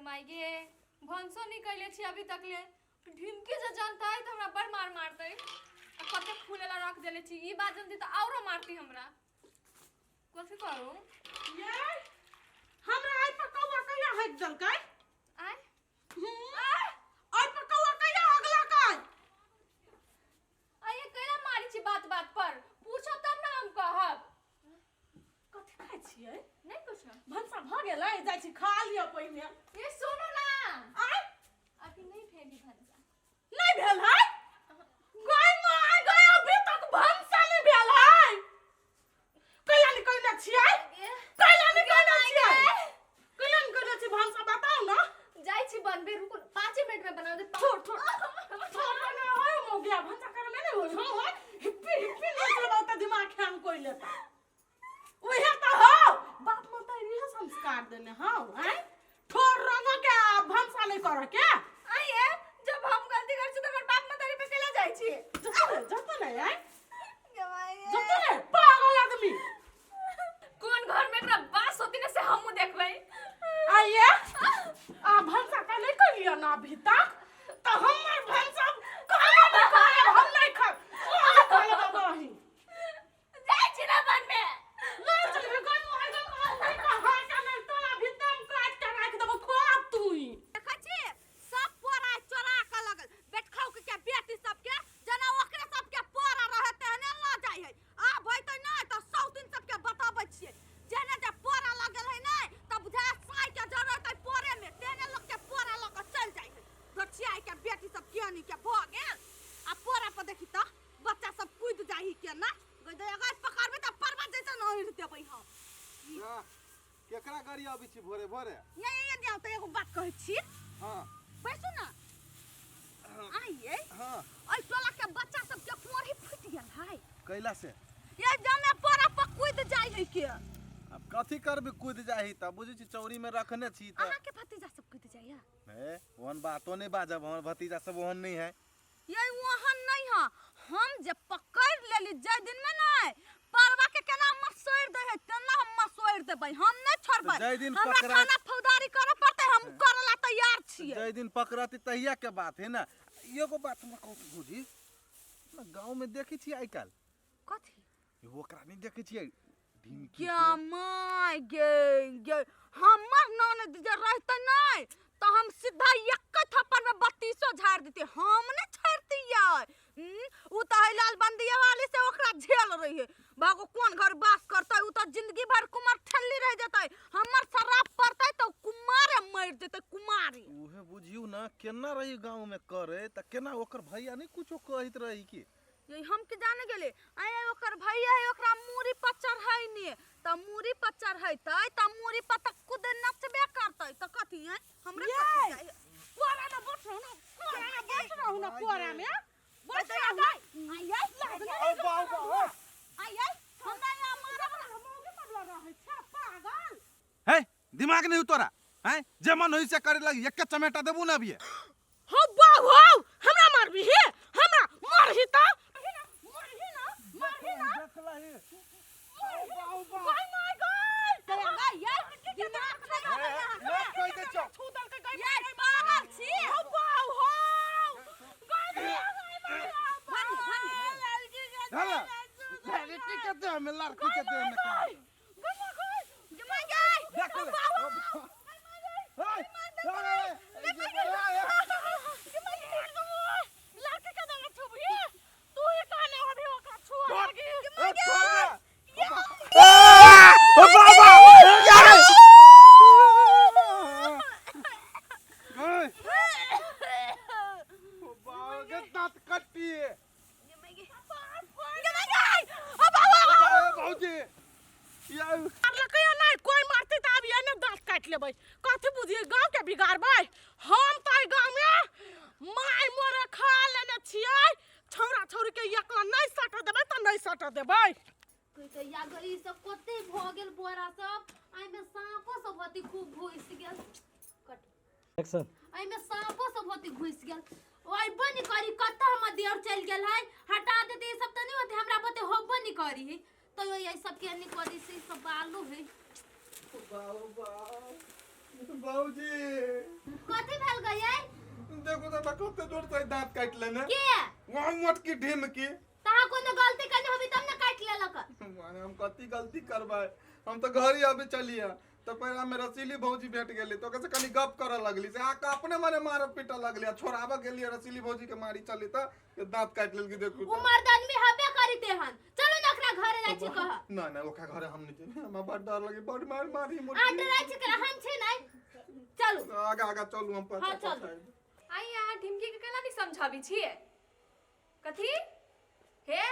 माय गे, भनसो नहीं कैले छी अभी तक ले। ढिमकी जे जानतै त हमरा बड़ मार मारतै। आ कते फूले ला रख देले छी, ई बात जानती त औरो मारती हमरा। कथी करू? ये हमरा आइ पर कौआ कहिया हटि देलकै? आय आइ पर कौआ कहिया हगलकै? आय कैला मारी छी बात बात पर? पूछब तब ना हम कहब। कथी खाइ छियै? नहीं कुछो। भनसा भऽ गेलै, जाइ छी खा लिअ पहिने। ए सुनू ना। आय अभी नहीं भेली भनसा। नहीं भेल है? गय माय गय, अभी तक भनसा नहीं भेल है। कैला नहीं कैला छियै? कैला नहीं कैला छियै? कैला नहीं कैला छियै भनसा, बताउ ना। जाइ छी बनबे, रुकू 5 मिनट में बना दे। छोड़ छोड़ छोड़ ना, होय हो गया भनसा करे में नहीं होय। हो हिप्पी हिप्पी नहीं चलबा त दिमाग हैंग कोइ लेता। उहे त हो बाप माता इहे संस्कार देने हौ। हैं ठोर रंग के आ भनसा नहीं करे के। आइए जब हम गलती कर छी त हमर बाप मतारी पे केला जाइ छी? जतो जतो नहीं आय, जतो नहीं पागल आदमी। कोन घर में एकरा बास होती ना से हमहू देखबै। आइए आ भनसा का नहीं कर लिया ना अभी तक त हमर भनसा खाना नहीं खाए, हम नहीं खाए, हम खा लेबै वही। जाइ छी ना बनबे। नहीं चलबे गई माय गई, नहीं कहा का नहीं तोरा भीतर हम काट के राख देबो, खा तू ही। देखै छी सब पोरा चोरा के लगल बेटखाउ के के बेटी सबके, जेना ओकरे सबके पोरा रहे तेहने लऽ जाइ है। आब होइतै नहि तऽ सौतिन सबके बताबै छियै, जेहने जे पोरा लगल है नहि तऽ बुझाय साइ के जरूरत है पोरे में, तेहने लोक के पोरा लऽ के चलि जाइ है। धोचियाइ के बेटी सब केनी के भऽ गेल। आ पोरा पर देखी तऽ बच्चा सब कूदि जाइ है केना गई दे, अगर पकड़बै तऽ परबा जैसन ओढ़ि देबै हम। जा, केकरा गाड़ी आबै छी भोरे भोरे? ये ये दियाउ तऽ एगो बात कहै छी। हाँ। बैसू ना। आइए। हाँ। एहि टोला के बच्चा सब के कोढ़ी फूटि गेल है। कैला से? ये जमे पोरा पर कूदि जाइ है के। अब कथी करबी कूदि जाइ तऽ बुझै छी चौरी में रखने छी तऽ। अहाँ के भतीजा सब कूदि जाइया? हे, ओहन बातो नहीं बाजब, हमर भतीजा सब ओहन नहीं है। ये ओहन नहीं है, हम जे पकड़ लेली जाय दिन में नहीं परवा के केना मसोड़ दे है तेना हम मसोड़ देबै, हम नहीं छोड़बै। जाय दिन हमरा पकड़ा थाना फौजदारी करे पड़तै, हम करला तैयार छियै। जाय दिन पकड़ती तहिया के बात है ना। एगो बात हमरा कहू भौजी, ना गांव में देखै छियै आइ काल्हि। कथी? एगो ओकरा नहीं देखै छियै ढिमकी क्या के? My गे गे, हमर ननद जे रहतै नहीं तो हम सीधा एक थप्पड़ में बत्तीसो झाड़ देते, हम नहीं छोड़तियै। उ तो है लाल बंदिया वाली से ओकरा झेल रही है, भागो कोन घर बास करतै, उ तो जिंदगी भर कुमार ठल्ली रह जतै, हमर शराब पड़तै तो कुमारे मर जतै कुमारी। उहे बुझियौ ना केना रही गांव में करे त केना ओकर भैया नहीं कुछो कहैत रही की? ये हम के जाने गेले आए ओकर भैया है ओकरा मूड़ी पर चढ़ै ने त मूड़ी पर चढ़ैतै त मूड़ी पर त खुद नचबे करतै त कथी है हमरा ये! कथी चाही? कोरा में बैठ रहू ना, कोरा में बैठ रहू ना, कोरा में बैठ रहू ना। आई आई ओ बाऊ बाऊ। आई आई हमरा यहाँ मारब हम मौगी सब लग रहै छै पागल। हे दिमाग नहीं तोरा हैं, जे मन होई से करे लगी, एक चमेटा देबू ना अभी। हो बाऊ हो, हमरा मारबी हे, हमरा मारही त मारही ना, मारही ना। गई my गई। गई ये दिमाग खराब है अहाँ के। मत कहि दे छौ। छू दलकै गई। ये पागल छी। हो बाऊ हो गई गई गई। धनी धनी हेला लड़की के देह में, लड़की के देह में का जमाई गई। देख ले। हे, हे, लड़की के देह में छुबही तू ही कहने अभी ओकरा छुआ लगी। ए, छोड़ दे। ओ बाबा यार गई। ओ बाबा के दांत कट्टी है। जमाई गई। ओ बाबा। ए, भौजी यार मारलकै या नहि? कोइ मारतै तऽ आब एने दाँत काटि लेबै। कथी बुझियै गाँव के बिगाड़बै? हम तऽ एहि गाँव में माय मोरे खा लेने छियै, छौड़ा छौड़ी के एकला नहि सटऽ देबै तऽ नहि सटऽ देबै। कहिया गई ई सब कते भऽ गेल बोरा सब, एहिमे साँपो सब होती खूब घुसि गेल। कट। एक्शन। एहिमे साँपो सब होती घुसि गेल। ओ अइबो नहि करी, कतऽ हमर देर चलि गेल है। हटा देते ई सब तऽ नहि होते, हमरा बते होबो नहि करी है। तैयो एहि सबके नहि करी से ई सब बालू है। बाबा बाबूजी कथी भेल गयै देखो तो हमरा कते जोर से दांत काटि लेने के वहाँ मोटकी ढीम की तहाँ कोनो गलती करने होबी तब ने काटि लेलक माने हम कथी गलती करबै हम तो घर ही अभी चलिए तो पहले हमें रसीली भौजी भेट गेली तो ओकरा से कनी गप करऽ लगली से आके अपने मने मारऽ पीटऽ लगली आ छोड़ाबऽ गेली रसीली भौजी के मारी चली तऽ के दांत काटि लेलकी देखू उ मर्द आदमी हबे करिते हन चलू ने ओकरा घरे जाइ छी कह ना ना ओकरा घरे हम नहीं जेबै हमरा बड़ डर लगे बड़ मार मारी आ मोटी डराइ छी केना हम छी नै चलू आगा आगा चलू हम हाँ, पाछा चलू। पाछा आबि। आई अहाँ ढिमकी के केला नहीं समझाबी छियै कथी हे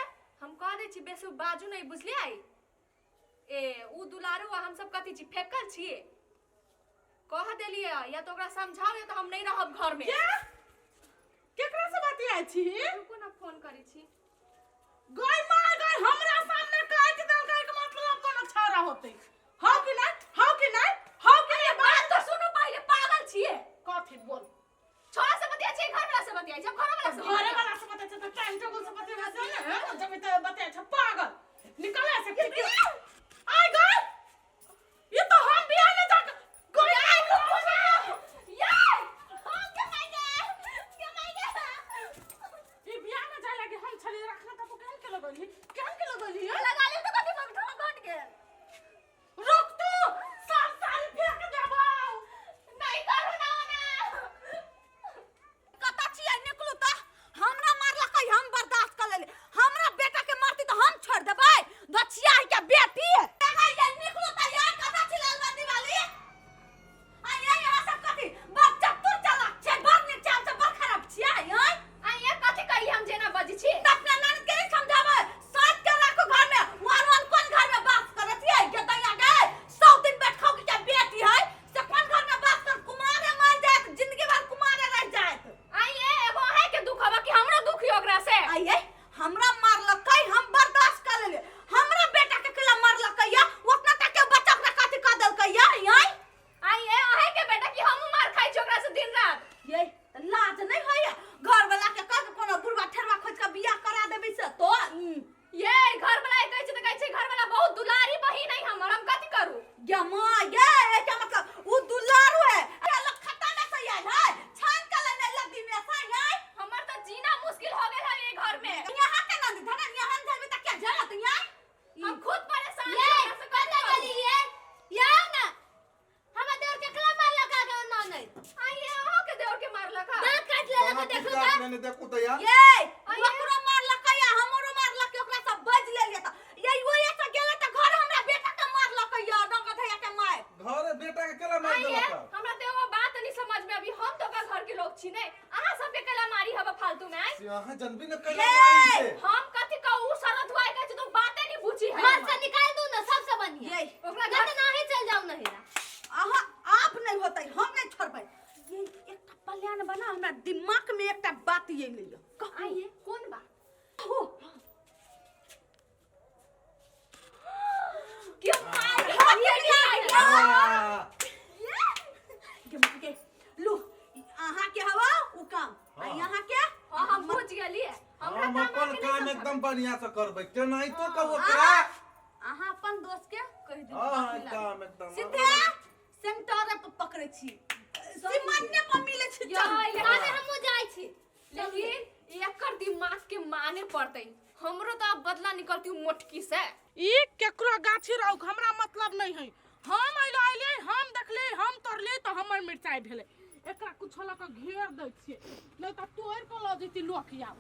हम कह दै छी बेसी बाजू नहीं बुझलियै ए उ दुलारू आ हम सब कथी छी फेकल छियै कह देलियै या तो ओकरा समझाओ या तो हम नहीं रहब घर में के केकरा से बतियाइ छी रुकू ना फोन करै छी गय मार गय हमरा सामने काटि देलकै के मतलब कोनो छाड़ा होतै हौ कि नहीं हौ कि नहीं हौ कि नहीं बात तो सुनू पहिले पागल छियै कथी बोल छोरा से बतिया छियै घर वाला से बतिया जब घर वाला से घरे वाला से बतिया छै तऽ टाइम टेबुल से बतिया छै ने जब तऽ बतिया छै पागल निकले से खिड़की आइ गय ये तो हम बियाह में जाके गय आइ ये हम कमाई गे कमाई गे ई बियाह में जाय लागे हम छली रखना त तू केहन के लगली केहन के लगली लगा ले तो कथी भग घट गेल रुक तू सब सारी फेंक देबौ नहीं करू ना ना कतऽ छियै निकलू तऽ हमरा मारलकै हम बर्दाश्त कऽ लेली हमरा बेटा के मारती तऽ हम छोड़ देबै दछिया के बेटी ये निकलू तऽ यार कतऽ छी लालबंदी वाली आ ये यहाँ सब कथी बड़ चतुर चालाक छै बड़ नीक चाल छै बड़ खराब छियै आँय आ ये कथी कही हम जेना बजै छी तऽ अपना ननद के नहीं समझाबै साथ के राखू घर में वन वन कोन घर में वास करत छियै गेदैया गे 100 दिन बैठखौ के बेटी है से कोन घर में वास कर कुमारे मर जायत जिंदगी भर कुमारे रह जायत आइए एगो अहें के दुख हवा कि हमरो दुख ही ओकरा से आइए हमरा मारलकै हम बर्दाश्त कर लेलियै हमरा बेटा के केला मारलकै या ओतना तक के बच्चा ओकरा कथी कह देलकै या आइ आइए अहें के बेटा कि हमहूँ मार खाइ छी ओकरा से दिन रात ये त लाज नहीं होइया घर वाला के कह के कोनो बुढ़वा ठेरवा खोज के बियाह करा देबै से तो ये घर वाला कहै छै त कहै छै घर वाला बहुत दुलारी बहिन है हमर हम कथी करू ये माँ ये क्या मतलब उ दुलारू है ये लोग खत्ता में से आयल है छान के लेने लद्दी में से आयल हमर त जीना मुश्किल हो गेल है ये घर में यहाँ के नंद धनन यहाँ धरबे त क्या झलत यहाँ हम खुद परेशान ये छी ओकरा से कतऽ कथी करू गेली ये ये आउ ना हमरा देवर के केकरा मारलक आगे ननद आइए अहाँ के देवर के मारलक हा दांत काटि लेलक कोना देखू की तऽ काट लेने देखू तऽ यार ये ओकरो मारलक या हमरो मारलक ओकरा सब बज लेलिए त ये ओए से गेले त घर हमरा बेटा के मारलक या डंग धैया के माय घरे बेटा के केला मार आइए देलक हमरा तो एगो बात नहीं समझ में अभी हम तो ओकरा घर के लोग छी नहीं अहाँ सबके केला मारी हवा फालतू में आइ से अहाँ जनबी न कैला मारी से हम कथी कहू शरद हुआ कहै छै तू बाते नहीं बुझी है घर से निकाल दू ना सबसे बढ़िया ये ओकरा ना घर तऽ नाही चल जाऊ नहिरा अहाँ आप नहीं होतै हम नहीं छोड़बै ये एकटा प्लान बना हमरा दिमाग में एकटा बात ये ले कहू आइए कोन बात कहू के मार ये हाँ। के मार के लू अहाँ के हवा उ काम आ हाँ। यहाँ के हाँ हम बुझ गेलिए हमरा हम काम अपन अहाँके काम नहीं एकदम बढ़िया से करबै केनाहितो कहू ओकरा अहाँ अपन दोस्त के कहि दियौ हाँ हाँ बाकी लागे। एकदम एकदम सीधे सेंटर पर पकड़ै छी सिमन्ने पर मिलै छी या, चलू। लेकिन ताबे हमहूँ जाइ छी लेकिन एकर दिमाग के माने पड़तै हमरो तो अब बदला निकलती मोटकी से ई केकरो गाछी रौक हमरा मतलब नहीं है हम अइलो अइले हम देखले हम तोड़ले तो हमर मिरचाई भेलै एकरा कुछो लऽ कऽ घेर दै छियै नहीं तऽ तोड़ि कऽ लऽ जैती लोक आब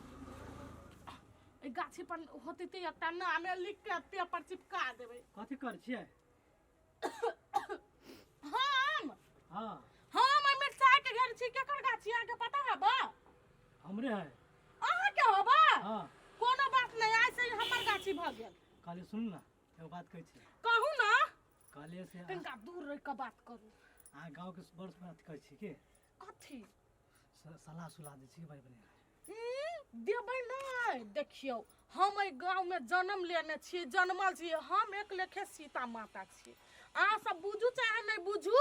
एहि गाछी पर होतै तऽ एकटा नामे लिख के पेपर चिपका देबै कथी करै छियै हम हँ हम एहि मिरचाई के घेर छी केकर गाछी अहाँके पता है बा हमरे है अहाँके होबा हँ कोनो बात नहीं आइ से हमर गाछी भऽ गेल कहलियै सुनू ने एगो बात कहै छी कहू ने कहलियै से तनिका दूर रहि कऽ बात करू अहाँ गाँवके बड़ अथी करै छी की कथी सलाह सुलाह दै छी बड़ बढ़िआँ देबै नहि देखियौ हम एहि गाँवमे जन्म लेने छियै जनमल छियै हम एक लेखे सीता माता छियै अहाँ सब बुझू चाहे नहि बुझू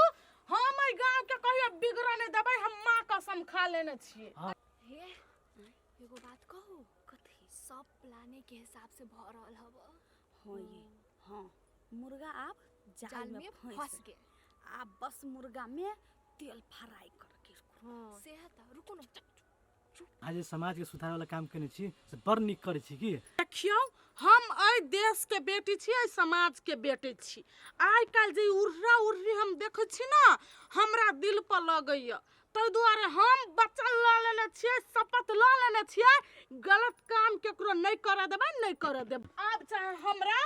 हम एहि गाँवके कहियो बिगड़ऽ नहि देबै हम माँ कसम खा लेने छियै हे एगो बात कहू कथी सब प्लाने के हिसाब से भ रहल हब हाँ ये हाँ मुर्गा आब जाल में फंस गेल। आब बस मुर्गा में तेल फ्राई करके। हाँ, सेह तऽ रुकू ने। अहाँ जे समाजके सुधारैवला काम केने छी से बड़ नीक करै छी की। देखियौ, हम एहि देशके बेटी छी, एहि समाजके बेटी छी। आइ काल्हि जे उर्रा उर्री हम देखै छी ने, हमरा दिल पर लगैए। ताहि दुआरे हम वचन लऽ लेने छियै, शपथ लऽ लेने छियै, गलत काम केकरो नहि करऽ देबै, नहि करऽ देबै। आब चाहे हमरा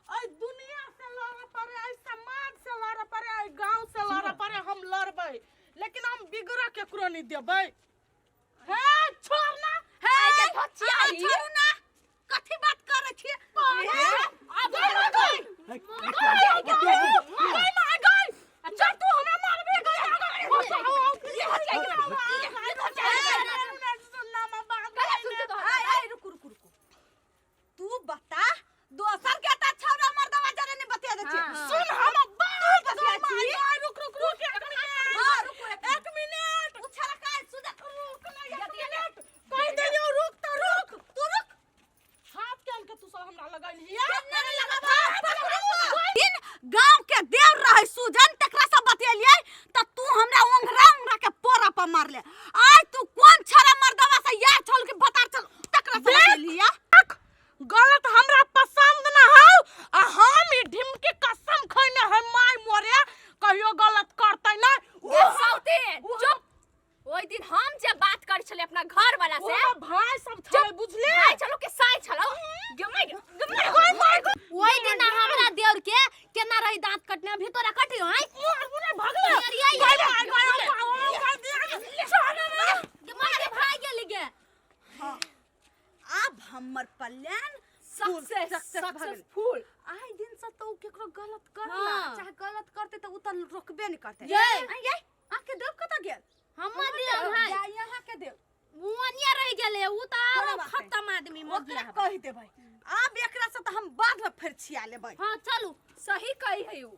एहि दुनिया से लड़ऽ पड़े, एहि समाज से लड़ऽ पड़े, एहि गाँव से लड़ऽ पड़े, हम लड़बै, लेकिन हम बिगड़ऽ केकरो नहि देबै। हे छोड़ ना, हे अहाँ छोड़ू ना, कथी बात करै छी? चल, तू हमरा मारबे। आय आय, रुकू रुकू रुकू। तू बता, दोसर के त छौड़ा मर्दवा जरे नहीं बतिया दे छी। सुन, हम तू बतिया छी। रुक रुक रुक, एक मिनट। हां, रुकू। एक मिनट। उ छौड़ा काय सुजा। रुक ना, एक मिनट कह देलियो, रुक त रुक। तू रुक। हाथ केन के तू सब हमरा लगैलिया? दिन गांव के देव रहे सुजन, तकरा से बतियलियै त तू हमरा ओंघरा ओंघरा के पोरा पर मारले। आय तू कोन छड़ा मर्दवा से यार छल के बता चल, तकरा से बतियलिया? गलत हमरा पसंद ना हौ आ हम ई ढिमकी कसम खैने है, माय मोरे कहियो गलत करतै ना। सौते चुप। ओहि दिन हम जे बात करै छलियै अपना घर वाला से, ओ भाई सब छलै, बुझले? भाई छलो के साई छलो, गमाय गमाय। ओहि दिन हमरा देवर के केना रही दांत कटने, अभी तोरा कटियो? आय भगले। अरे, मारे भाग गेली गे। आब हमर प्लान सक्सेस। सक्सेस भऽ गेल। सक्सेसफुल। आइ दिन से तो उ केकरो गलत करला, चाहे गलत करते त उ त रोकबे नहीं करते। ये। आइ ये, अहाँ के देव कतऽ गेल? हमर देव है। या यहाँ के देव मुअनिया रह गेले, उ त आरो कोनो बात नहीं। खत्म आदमी ओकरा मगिया। कहि देबै। आब एकरा से तऽ हम बाद में फेर छिया लेबै। हां, चलू। सही कही है उ।